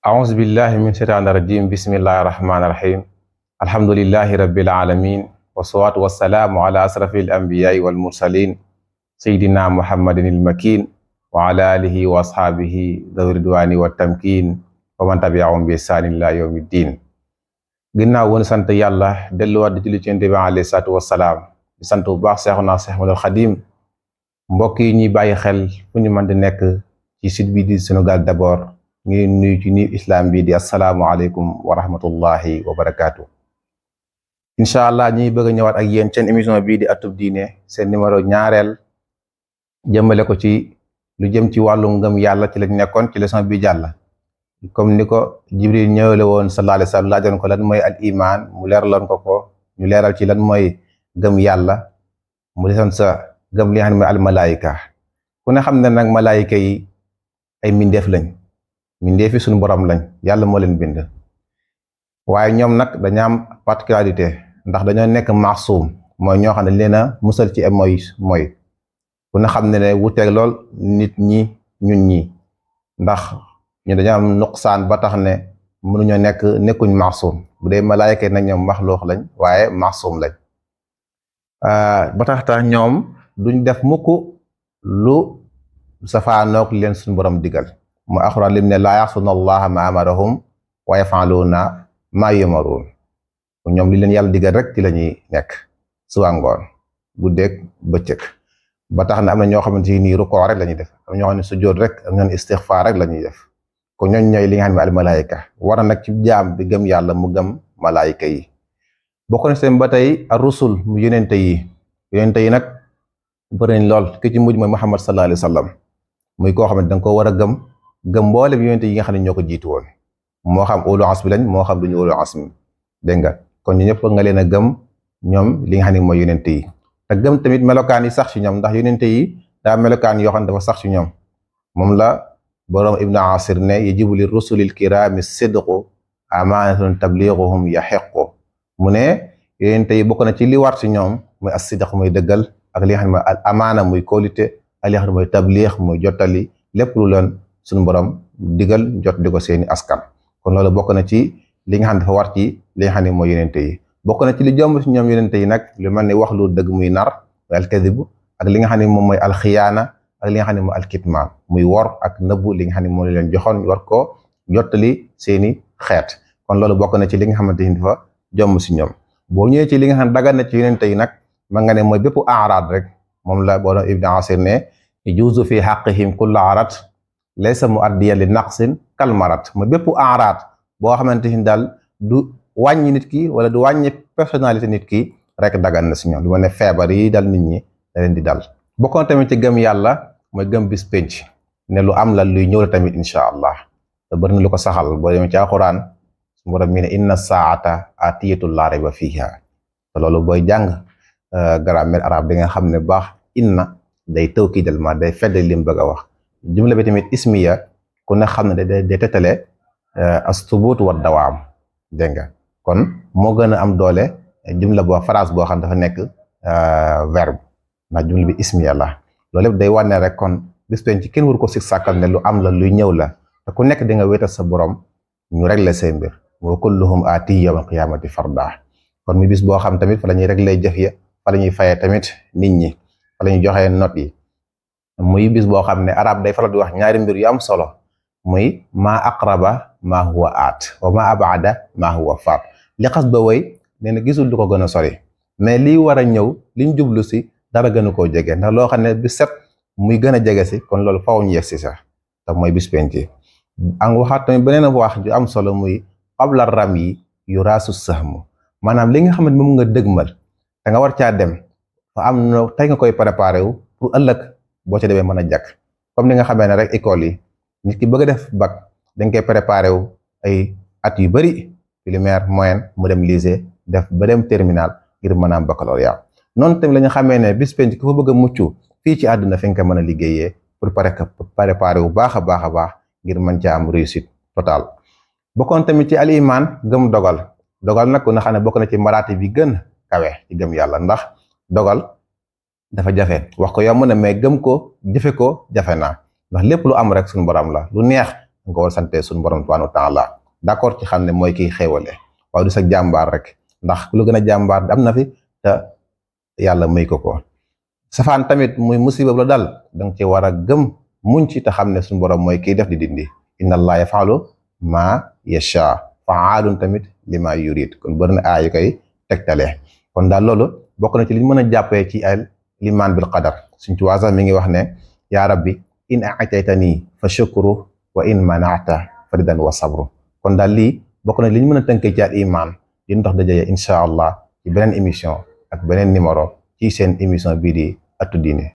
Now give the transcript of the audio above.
أعوذ بالله من الشيطان الرجيم بسم الله الرحمن الرحيم الحمد لله رب العالمين والصلاة والسلام على أشرف الأنبياء والمرسلين سيدنا محمد المكين وعلى آله وأصحابه ذوي الرضوان والتمكين ومن تبعهم بإحسان إلى يوم الدين. ginnaaw woon sant yàlla delluwaat di julli ci Yonent bi alayhi salaatu wassalaam di sant bu baax Seexuna Seex Ahmadul Xadim mbokk yi ñuy bàyyi xel fu ñu mën di nekk ci site bi di Sunugal d'abord ngi nuyu ci nuyu islam bi di asalaamualeykum wa rahmatullahi wa barakaatu. incha allah ñuy bëgg a ñëwaat ak yéen seen émission bii di atub diine seen numéro ñaareel jëmale ko ci lu jëm ci wàllu ngëm yàlla ci lañ nekkoon ci leçon bi jàll. comme ni ko Jibril ñëwale woon sallallahu alayhi wa sallam laajoon ko lan mooy al iman mu leeraloon ko ñu leeral ci lan mooy gëm yàlla mu desoon sa gëm li nga xam ne mooy al malaayika ku ne xam ne nag malaayika yi ay mbindeef lañ. mbindeefi suñu borom lañ yàlla moo leen bind waaye ñoom nag dañu am particularité ndax dañoo nekk maasum mooy ñoo xam ne leen a musal ci mooy ku ne xam ne wuteeg lool nit ñi ñun ñi ndax ñu dañoo am nuqsaan ba tax ne mënuñoo nekkuñ maasum bu dee malaayika nag ñoom maxluux lañ waaye maasum lañ ba tax ñoom duñ def mukk lu safaanoog leen suñu borom digal mu axura lim ne laa yaxsuna allaha ma amarahum wa yafaluuna maa yumaruun ñoom li leen yàlla digal rek ci la ñuy nekk suba ngoon guddeeg bëccëg ba tax na am na ñoo xamante ni rukoo rek la ñuy def am ñoo xam ne sujjóot rek am ñoo istixfaar rek la ñuy def ko ñooñ ñooy li nga xam ne al malaayika war na nag ci jaam bi gëm yàlla mu gëm malaayika yi bokk na seen ba tey ar rusul mu yonente yi nag bëri nañ lool ki ci mujj mooy Muhammad sallallahu alayhi wa sallam muy koo xam ne danga ko war a gëm mboolem yonente yi nga xam ne ñoo ko jiitu woon moo xam ulul azmi lañ moo xam duñu ulul azmi dégg nga kon ñu ñëpp nga leen a gëm ñoom li nga xam ne mooy yonente yi te gëm tamit melokaan yi sax ci ñoom ndax yonente yi daa melokaan yoo xam ne dafa sax ci ñoom moom la boroom Ibnu Asir ne yajibu li rusulil kirami sidqu amanatun tabliguhum yahiqu mu ne yonente yi bokk na ci li war ci ñoom muy as sidq muy dëggal ak li nga xam ne mooy al amaana muy kóolite ak li nga xam ne mooy tabliix muy jottali lépp lu leen suñu borom digal jot di ko seeni askan kon loolu bokk na ci li nga xam ne dafa war ci li nga xam ne mooy yonente yi bokk na ci li jomb ci ñoom yonente yi nag lu mel ni wax lu dëgg muy nar muy alkadib ak li nga xam ne moom mooy alxiyaana ak li nga xam ne mooy alkitmaan muy wor ak nëbbu li nga xam ne moo leen joxoon war ko jottali seeni xeet kon loolu bokk na ci li nga xamante ni dafa jomb ci ñoom boo ñëwee ci li nga xam ne dagan na ci yonente yi nag ma nga ne mooy bépp aaraad rek moom la boo doon Ibn Asir ne juuzu fi xaqihim kulla arat laysa mu addiya li naqsin kalmarat mooy bépp aaraat boo xamante ni daal du wàññi nit ki wala du wàññi personnalité nit ki rek dagan na si ñoom lu ma ne feebar yi dal nit ñi da leen di dal bokk na tamit ci gëm yàlla mooy gëm bis penc ne lu am la luy ñëw la tamit incha allah te bëri na lu ko saxal boo demee ci alxuraan su borom mi ne inna saata atiyatu laa rayba fiha te loolu booy jàng grammaire arabe di nga xam ne baax inna day tawkiidal ma day fedd lim bëgg a wax jumla bi tamit ismiya ku ne xam ne day tetale as-subut wa dawaam dégg nga kon moo gën a am doole jumla boo phrase boo xam dafa nekk verbe ndax jumla bi ismiya la loolu lépp day wane rek kon bis penc kenn waru ko si sàkkal ne lu am la luy ñëw la te ku nekk di nga wéetal sa borom ñu régler say mbir wa kulluhum aati yawmal qiyaamati farda kon mi bis boo xam tamit fa la ñuy régler jëf ya fa la ñuy fayee tamit nit ñi fa la ñuy joxee note yi muy bis boo xam ne arab day faral di wax ñaari mbir yu am solo muy maa aqraba maa huwa aat wa maa abada maa huwa faat li xas ba woy nee na gisul du ko gën a sori mais lii war a ñëw liñ jublu si dara gën a koo jege ndax loo xam ne bi set muy gën a jege si kon loolu faw ñu yegg si sax te mooy bis penc ang waxaat tamit beneen wax ju am solo muy qabla ram yi yu raasu sahmu maanaam li nga xam ne moom nga dëgmal te nga war caa dem fa am na tey nga koy préparé wu pour ëllëg boo ca demee mën a jàkk comme ni nga xamee ne rek école yi nit ki bëgg a def bac dañ koy préparé wu ay at yu bëri primaire moyenne mu dem lycée def ba dem terminal ngir mën a am baccalauréat noonu tamit la ñu xamee ne bis penc ku fa bëgg a mucc fii ci àdduna fi nga ko mën a liggéeyee pour préparé wu baax a baax ngir mën caa am réussite totale bokkoon tamit ci al iman gëm dogal nag ku na xam ne bokk na ci maraati bi gën kawe ci gëm yàlla ndax dogal dafa jafe wax ko yomb na mais gëm ko jëfe ko jafe naa ndax lépp lu am rek suñu borom la lu neex nga war sante suñu borom subhanahu wa taala d'accord ci xam ne mooy kiy xéewale waaye du sa jàmbaar rek ndax lu gën a jàmbaar am na fi te yàlla may ko safaan tamit muy musiba la dal danga ci war a gëm muñ ci te xam ne suñu borom mooy kiy def di dindi inna allah yafalu ma yasha faalun tamit lima yurid kon bëri na aay yu koy tegtale kon daal loolu bokk na ci li ñu mën a jàppee ci al liman bil qadar suñ ci waasa mi ngi wax ne yaa rabbi in aataytani fa shukru wa in manata faridan wa sabru kon daal lii bokk na li ñu mën a tënkee ci al iman di ndox dajee incha allah ci beneen émission ak beneen numéro ci seen émission bii di Ëttu Diine